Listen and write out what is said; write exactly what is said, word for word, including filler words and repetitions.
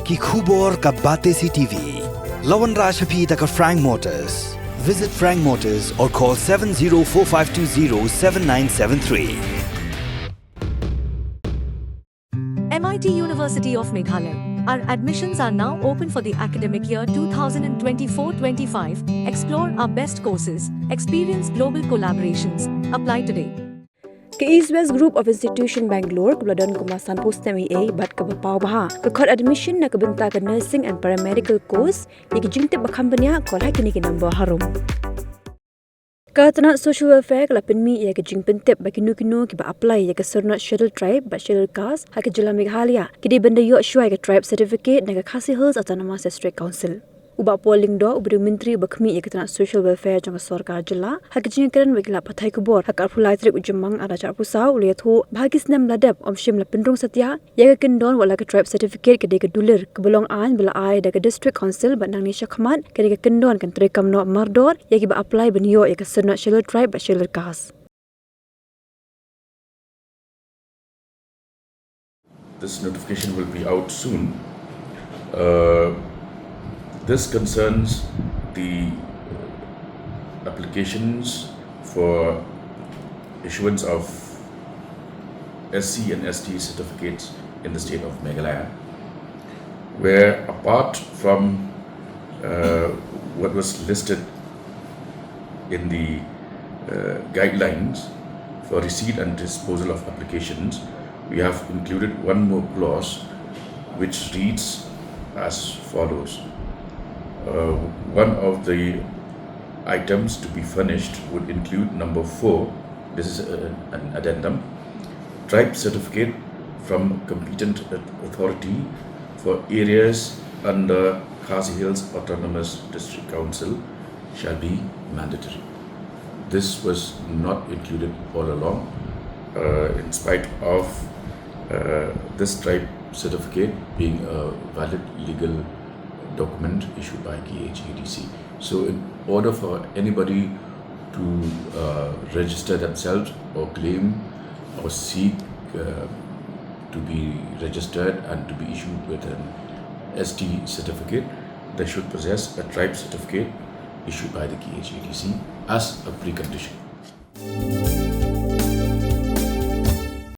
Ki khubor ka Batesi TV. La wanrah sha phi da ka Frank Motors. Visit Frank Motors or call seven zero four five two zero seven nine seven three. M I T University of Meghalaya. Our admissions are now open for the academic year two thousand twenty-four twenty-five. Explore our best courses, experience global collaborations. Apply today. Ka East West Group of Institution Bangalore kaba la don kumba sanphew snem eiei bad kaba paw bha ka khot admission na ka bynta ka nursing and paramedical course. Ïa ki jingtip ba kham bniah, call ha kine ki number harum. Ka tnat Social Welfare ka la pynmih ïa ka jingpyntip ba kino kino kiba apply ïa ka syrnod Scheduled Tribe bad Scheduled Caste ha ka jylla Meghalaya ki dei ban da ïoh shuwa ïa ka Tribe Certificate na ka Khasi Hills Autonomous District Council. U Bah Paul Lyngdoh, uba dei u Myntri uba khmih ïa ka tnat Social Welfare jong ka sorkar jylla, ha ka jingïakren bad ki lad pathai khubor ha ka arphew lai tarik u Jymmang arhajar arphew saw, u la ïathuh ba ha ki snem la dep ym shym la pynrung satia ïa ka kyndon wat la ka Tribe Certificate ka dei ka dulir kaba long aiñ ba la ai da ka District Council bad nangne shakhmat ka dei ka kyndon kan treikam noh mardor ïa kiba apply ban ïoh ïa ka syrnod Scheduled Tribe bad Scheduled Caste. This notification will be out soon. Uh, this concerns the applications for issuance of S C and S T certificates in the state of Meghalaya, where, apart from uh, what was listed in the uh, guidelines for receipt and disposal of applications, we have included one more clause which reads as follows. Uh, one of the items to be furnished would include number four. This is a, an addendum. Tribe certificate from competent authority for areas under Khasi Hills Autonomous District Council shall be mandatory. This was not included all along, uh, in spite of uh, this tribe certificate being a valid legal document issued by K H A D C. So, in order for anybody to uh, register themselves or claim or seek uh, to be registered and to be issued with an S T certificate, they should possess a tribe certificate issued by the K H A D C as a precondition.